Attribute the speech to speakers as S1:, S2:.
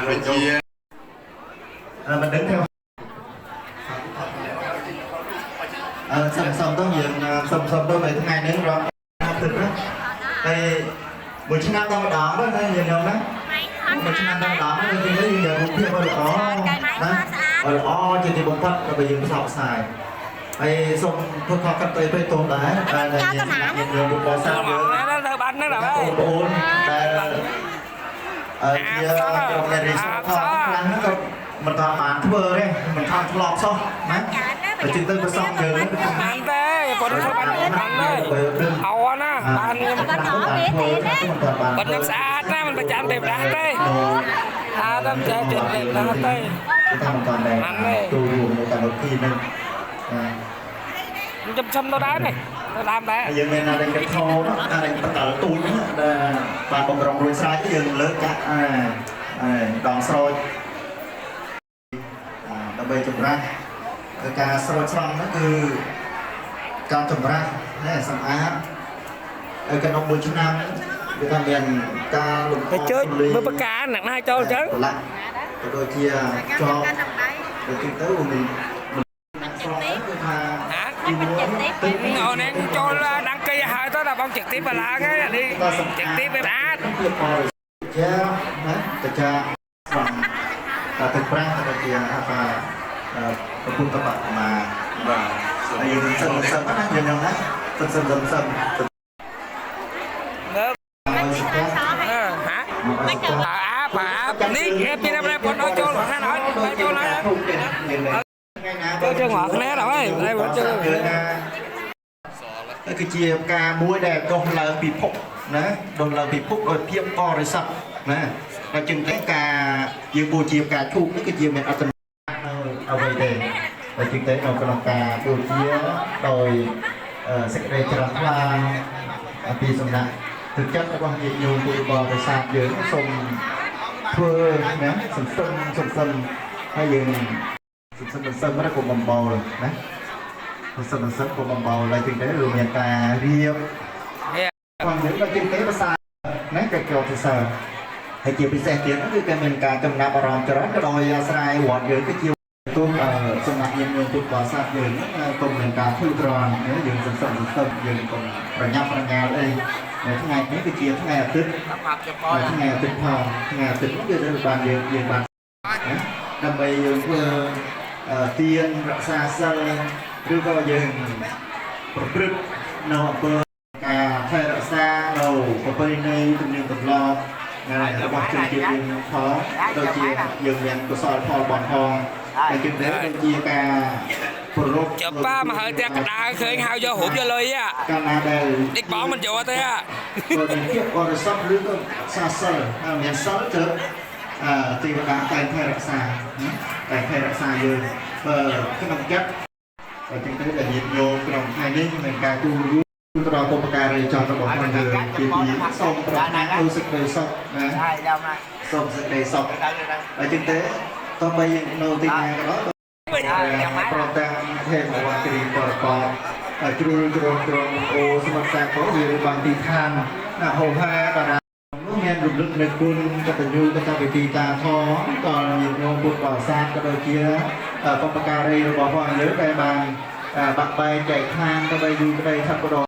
S1: ដូចជា
S2: មិនដឹងថាអឺសុំសុំទៅយើងសុំសុំទៅនៅថ្ងៃនេះរាប់ទឹកណាហើយមួយឆ្នាំដល់ម្ដងទៅណាយើងខ្ញុំណាមួយឆ្នាំដល់ម្ដងទៅទីនេះយើងយករូបភាពឲ្យល្អណាឲ្យល្អជាទីបំផុតដើម្បីយើងផ្សព្វផ្សាយហើយសូមធ្វើខកកាត់ទៅពេលទោសដែរដែលយើងយើងពុទ្ធបរិស័ទយើង
S3: ទៅបានហ្នឹងដល់ហើយ
S2: បងប្អូនដែលអឺជាក្រុមអ្នករីសុខផងខ្លះហ្នឹងក៏មិនទាន់បានធ្វើទេមិនទាន់ធ្លាប់សោះណាបើជិះទៅប្រសងយើងហ្នឹងគឺ
S3: បានទេគាត់ធ្វើបានបានទេអោណាបានខ្ញុំ
S2: បានធ្វើមិនទាន់បាន
S3: គាត់ខ្ញុំស្អាតណាមិនប្រចាំទេប្រាស់ទេអាតាមចេះចេះទេប្រាស់ទេ
S2: គឺថាមិនទាន់ដែរទូរួមនៅកម្មវិធីហ្នឹង
S3: ខ្ញុំឈឹមទៅដែរនេះទៅដើមដែរ
S2: ហើយយើងមានអារ៉េកថោអារ៉េបតលទូចហ្នឹងដែលបានបំរុងរួចស្រេចយើងលើកចាក់អាដងស្រោចដើម្បីចម្រាស់គឺការស្រោចស្រង់ហ្នឹងគឺការចម្រាស់ណាសម្អាតហើយក្នុងមួយឆ្នាំវាថាមានការលំ
S3: ទៅជើញមើលបកាអ្នកណាចូលអញ្ចឹង
S2: ប្រឡាក់ក៏ដូចជាចោដូចជាទៅវាមានស្រង់ហ្នឹងគឺថាទីមួយទឹក
S3: អូនឯងចូលដាំងកីហើយទៅដល់បងជិះទីបឡើងហើយនេះជិះទីវាស្អាត
S2: ភាពបរិសុទ្ធជាណាតចាស្រង់តទឹកប្រាស់ក៏ដូចជាហៅថាពុទ្ធបដិមា
S1: បាទ
S2: ហើយយើងសឹមសឹមណាយើងណាសឹមសឹមសឹមសឹម
S3: មើល
S2: ឲ្យសុខ
S3: ហា
S2: មកសុខ
S3: បើអាបើអានេះគេពីណាបងឲ្យចូលខាងហើយចូលហើយ
S2: ថ្ងៃណា
S3: ចូលជើងមកគ្នាដល់ហើយហើយចូល
S2: យើងណាគឺជាផ្កាមួយដែលដុះឡើងពីភពណាដុះឡើងពីភពដោយភាពបរិសុទ្ធណាដល់ជាងទៅការយើងបូជាផ្កាឈូកនេះគឺជាមានអត្តនៅអ្វីទេដល់ជាងទៅនៅក្នុងការបូជាដោយសេចក្តីជ្រះថ្លាអំពីសំណាក់ទឹកចិត្តរបស់ញាតិញោមពុទ្ធបរិស័ទយើងសូមធ្វើណាសន្សំសន្សំហើយយើងសន្សំសន្សំណាកុំបំបោលណាសន្សំសន្សំកុំបំបោលហើយជាងទៅវាមានការរៀប
S3: នេះ
S2: ផងយើងដល់ជាងទេភាសាណាក៏ចូលទៅសើហើយជាពិសេសទៀតគឺគេមានការចំណាប់អារម្មណ៍ច្រើនក៏ដោយអាស្រ័យវត្តយើងគឺជាទូសំណាក់ញាតិញោមពុទ្ធបរិស័ទយើងហ្នឹងកុំមានការធុញទ្រាន់យើងសន្សំសន្សំយើងកុំប្រញាប់ប្រញាល់អីថ្ងៃនេះគឺជាថ្ងៃអាទិត្យថ្ងៃអាទិត្យផងថ្ងៃអាទិត្យនោះគឺបានយើងយើងបានណាដើម្បីយើងធ្វើទានរក្សាសិលឬក៏យើងប្រព្រឹត្តនៅអំពើការថែរក្សានៅប្រពៃណីទំនៀមទម្លាប់របស់ជនជាតិយើងផងដូចជាយើងមានកុសលផលបុណ្យផងហើយជាងនេះដូចជាការប្ររព
S3: ចាប់ប៉ាមកហើយតែកដាឃើញហៅយករូបយកលុយអា
S2: កាលណាដែល
S3: នេះបងមិនយកទេអា
S2: បើមានភាពបរិសុទ្ធឬក៏សាសិលហើយមានសិលទៅអឺទេវតាតែងថែរក្សាណាតែងថែរក្សាយើងបើក្នុងចិត្តតែជាងទៅដែលញាតិញោមក្នុងថ្ងៃនេះមានការទូលទៅដល់បុព្វការីជនរបស់ខ្លួនយើងជាទីសូមប្រាថ្នានូវសេចក្តីសុខណាសូមសេចក្តីសុខហើយជាងទៅតោះបីយើងនៅទីណាក៏ដោយព្រមទាំងហេមវត្តគ្រីបរកបជ្រុលជ្រុលក្រុងអូសមុទ្រសាគរវាបានទីឋានណាហោហាតារានោះមានរំលឹកនៅគុណកតញ្ញូកតវេទីតាធម៌ដល់ញាតិញោមពុទ្ធបរិស័ទក៏ដូចជាបុព្វការីរបស់ផងយើងដែលបានបាក់បែកចែកឋានទៅបីយូរក្តីថាប់ក៏ដោយ